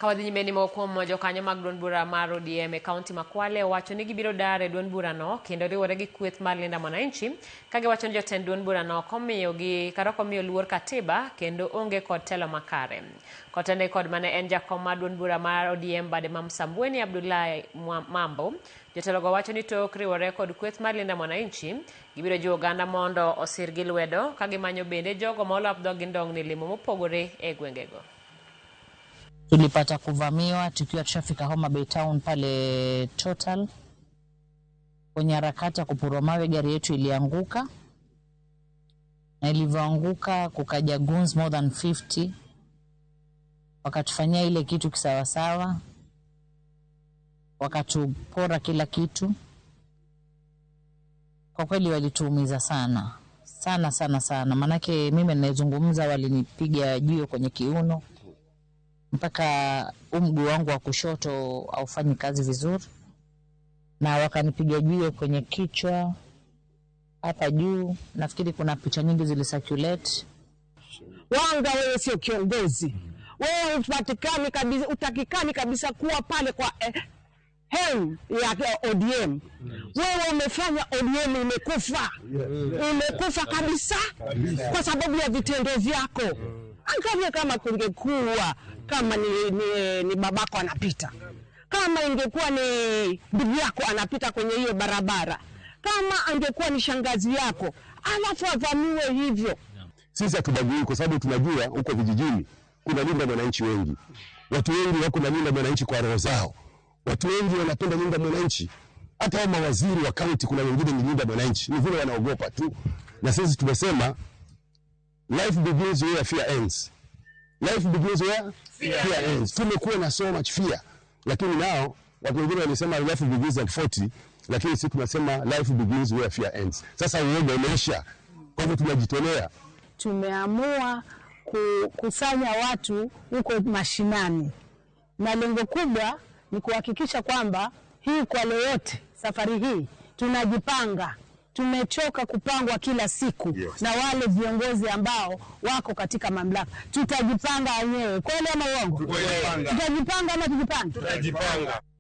Kawadhi nyime ni moko kuom jokanyo mag duond bura mar ODM e kaunti ma Kwale owacho ni gibiro dar e duond burano kendo riwore gi kweth mar Linda Mwananchi ka giwacho ni jotend duond burano ok omiyogi kata ok omiyo luor katiba kendo onge kod telo makare. Kotene kod mane en jakom mar duond bura mar ODM bade ma Msambweni Abdullahi Mambo, jotelogo wacho ni tok riwore kod kweth mar Linda Mwananchi gibiro jiwo oganda mondo osirgi lwedo ka gimanyo bende jogo ma olap dhog gi ndong' lemo mopogore e gwengego. Tulipata kuvamiwa tukiwa tushafika Homa Bay Town pale Total. Kwenye harakati ya kupurwa mawe, gari yetu ilianguka, na ilivyoanguka kukaja goons more than 50 wakatufanyia ile kitu kisawasawa, wakatupora kila kitu. Kwa kweli walituumiza sana sana sana sana, manake mimi ninayezungumza walinipiga jiwe kwenye kiuno mpaka mguu wangu wa kushoto haufanyi kazi vizuri, na wakanipiga jiwe kwenye kichwa hapa juu. Nafikiri kuna picha nyingi zilicirculate. Wanga, wewe sio kiongozi, wewe upatikani kabisa, utakikani kabisa kuwa pale kwa helm ya ODM. Wewe umefanya ODM imekufa, imekufa kabisa kwa sababu ya vitendo vyako. Angalia kama kungekuwa kama ni babako anapita, kama ingekuwa ni ndugu yako anapita kwenye hiyo barabara, kama angekuwa ni shangazi yako, alafu avamiwe hivyo. Sisi hatubagui kwa sababu tunajua huko vijijini kuna Linda Mwananchi wengi. Watu wengi wako na Linda Mwananchi kwa roho zao. Watu wengi wanapenda Linda Mwananchi. Hata hao mawaziri wa kaunti kuna wengine ni Linda Mwananchi. Ni vile wanaogopa tu. Na sisi tumesema life begins where fear ends. Life begins where fear ends. Tumekuwa na so much fear. Lakini nao watu wengine walisema life begins at 40, lakini sisi tunasema life begins where fear ends. Sasa uoga umeisha. Kwa hivyo tunajitolea. Tumeamua kukusanya watu huko mashinani, na lengo kubwa ni kuhakikisha kwamba hii Kwale yote safari hii tunajipanga. Tumechoka kupangwa kila siku na wale viongozi ambao wako katika mamlaka. Tutajipanga wenyewe, kweli ama uongo? Tutajipanga ama tujipange? Tutajipanga.